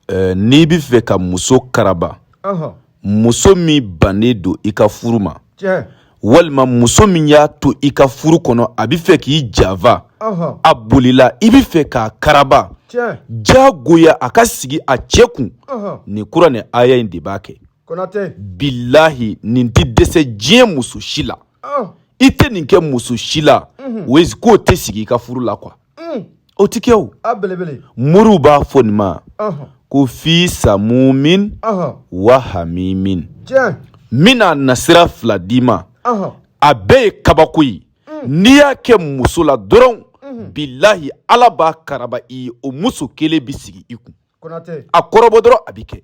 N'i bɛ fɛ ka muso karaba, muso min bannen don i ka furu ma, walima muso min y'a to i ka furu kɔnɔ, a bɛ fɛ k'i janfa, a bolila, i bɛ fɛ k'a karaba jagoya a ka sigi a cɛ kun, nin kuranɛ aya in de b'a kɛ. Bilahi, nin tɛ dɛsɛ diɲɛ muso si la. I tɛ nin kɛ muso si la k'o tɛ sigi i ka furu la quoi. O tɛ kɛ o. Moriw b'a fɔ nin ma ko fi samumin wa hamimin. N bɛna nasira fila d'i ma, a bɛɛ ye kabako ye. N'i y'a kɛ muso la dɔrɔn, bilahi, Ala b'a karaba i ye, o muso kelen bɛ sigi i kun. A kɔrɔbɔ dɔrɔn, a bɛ kɛ.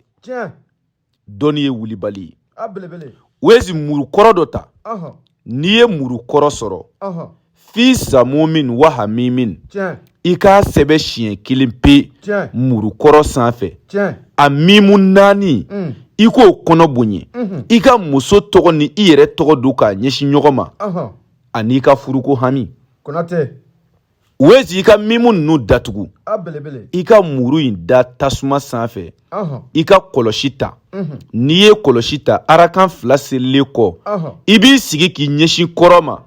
Dɔnni ye wulibali ye. Wezi, muru kɔrɔ dɔ ta. N'i ye muru kɔrɔ sɔrɔ, fi samumin wa hamimin, i k'a sɛbɛn siɲɛ kelen pe muru kɔrɔ sanfɛ. A mimu naani, i k'o kɔnɔ bonya. I ka muso tɔgɔ ni i yɛrɛ tɔgɔ don k'a ɲɛsin ɲɔgɔn ma, ani i ka furuko hami. Wezi, i ka mimu ninnu datugu, i ka muru in da tasuma sanfɛ, i ka kɔlɔsi ta. N'i ye kɔlɔsi ta, arakan fila selilen kɔ, i b'i sigi k'i ɲɛsin kɔrɔn ma,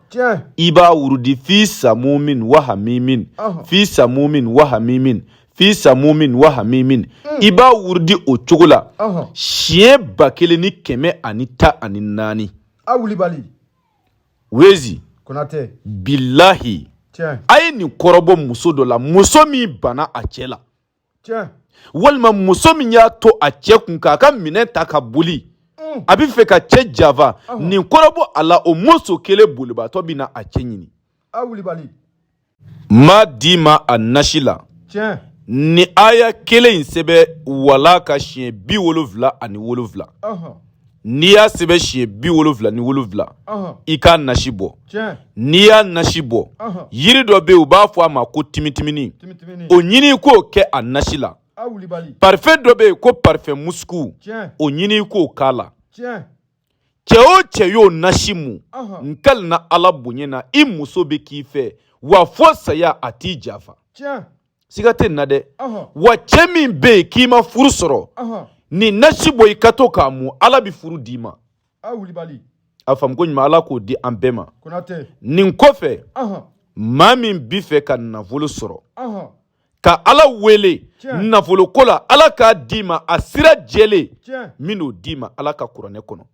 i b'a wurudi fi samumin wa hamimin, fi samumin wa hamimin, fi samumin wa hamimin. I b'a wurudi o cogo la siɲɛ 1114. Wezi, bilahi, a ye nin kɔrɔbɔ muso dɔ la, muso min banna a cɛ la, walima muso min y'a to a cɛ kun k'a ka minɛn ta ka boli, a bɛ fɛ ka cɛ janfa. Nin kɔrɔbɔ a la, o muso kelen bolibaatɔ bɛ na a cɛ ɲini. N b'a d'i ma a nasi la. Ni aya kelen in sɛbɛn wala ka siɲɛ 77. N'i y'a sɛbɛn siɲɛ 77, i k'a nasi bɔ. N'i y'a nasi bɔ, yiri dɔ bɛ yen, u b'a fɔ a ma ko timitimini, o ɲini k'o kɛ a nasi la. Parfum dɔ bɛ yen ko parfum musku, o ɲini k'o k'a la. Cɛ o cɛ y'o nasi mu, n kalina Ala bonya na, i muso bɛ k'i fɛ wa fo saya, a t'i janfa. Siga tɛ nin na dɛ. Wa cɛ min bɛ yen k'i ma furu sɔrɔ, nin nasi bɔ i ka to k'a mu, Ala bɛ furu d'i ma. A faamu ko ɲuman, Ala k'o di an bɛɛ ma. Nin kɔfɛ, maa min bɛ fɛ ka nafolo sɔrɔ, ka Ala wele nafolo ko la, Ala k'a d'i ma a sira jɛlen, min n'o d'i ma Ala ka kuranɛ kɔnɔ.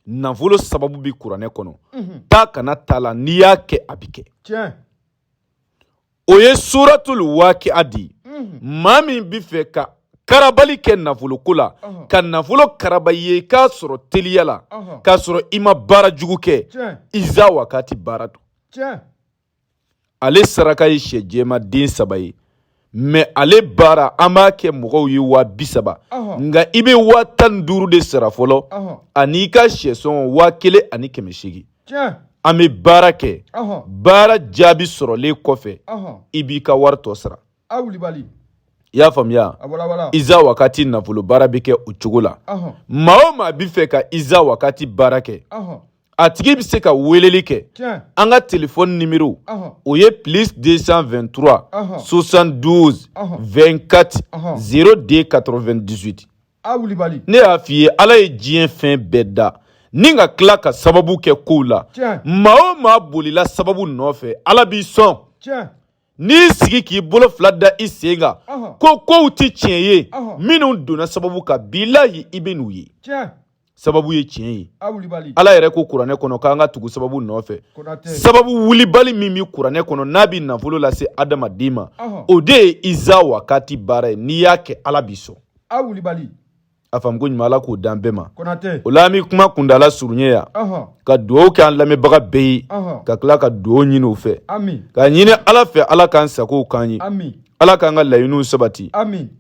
Nafolo sababu bɛ kuranɛ kɔnɔ, taa kana ta la, n'i y'a kɛ a bɛ kɛ. O ye suratul waqi'a di. Maa min bɛ fɛ ka karabali kɛ nafoloko la, ka nafolo karaba ye k'a sɔrɔ teliya la, k'a sɔrɔ i ma baara jugu kɛ, iza wakati baara don. Ale saraka ye sɛ jɛma den 3 ye, mais ale baara an b'a kɛ mɔgɔw ye 30 000, nka i bɛ 15 000 de sara fɔlɔ, ani i ka sɛsɔngɔ 1800. An bɛ baara kɛ, baara jaabi sɔrɔlen kɔfɛ, i b'i ka wari tɔ sara. I y'a faamuya? Iza wakati nafolo baara bɛ kɛ o cogo la. Maa o maa bɛ fɛ ka iza wakati baara kɛ, a tigi bɛ se ka weleli kɛ an ka telefɔni nimero, o ye plus 223 72 24 02 98. Ne y'a f'i ye, Ala ye diɲɛ fɛn bɛɛ da ni ka tila ka sababu kɛ kow la. Maa o maa bolila sababu nɔfɛ, Ala b'i sɔn. N'i sigi k'i bolo fila da i sen kan ko kow tɛ tiɲɛ ye, minnu donna sababu kan, bilahi, i bɛ n'u ye. Sababu ye tiɲɛ ye. Ala yɛrɛ ko kuranɛ kɔnɔ k'an ka tugu sababu nɔfɛ. Sababu wulibali min bɛ kuranɛ kɔnɔ, n'a bɛ nafolo lase adamaden ma, o de ye iza wakati baara ye. N'i y'a kɛ, Ala b'i sɔn. A faamu ko ɲuman, Ala k'o d'an bɛɛ ma. O la, an bɛ kuma kundala surunya yan, ka dugawu kɛ an lamɛnbaga bɛɛ ye, ka tila ka dugawu ɲini u fɛ, ka ɲini Ala fɛ, Ala k'an sagow k'an ye, Ala k'an ka laɲiniw sabati,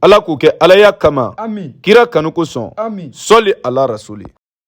Ala k'o kɛ Alaya kama, kira kanu kosɔn. Sɔli ala rasuli.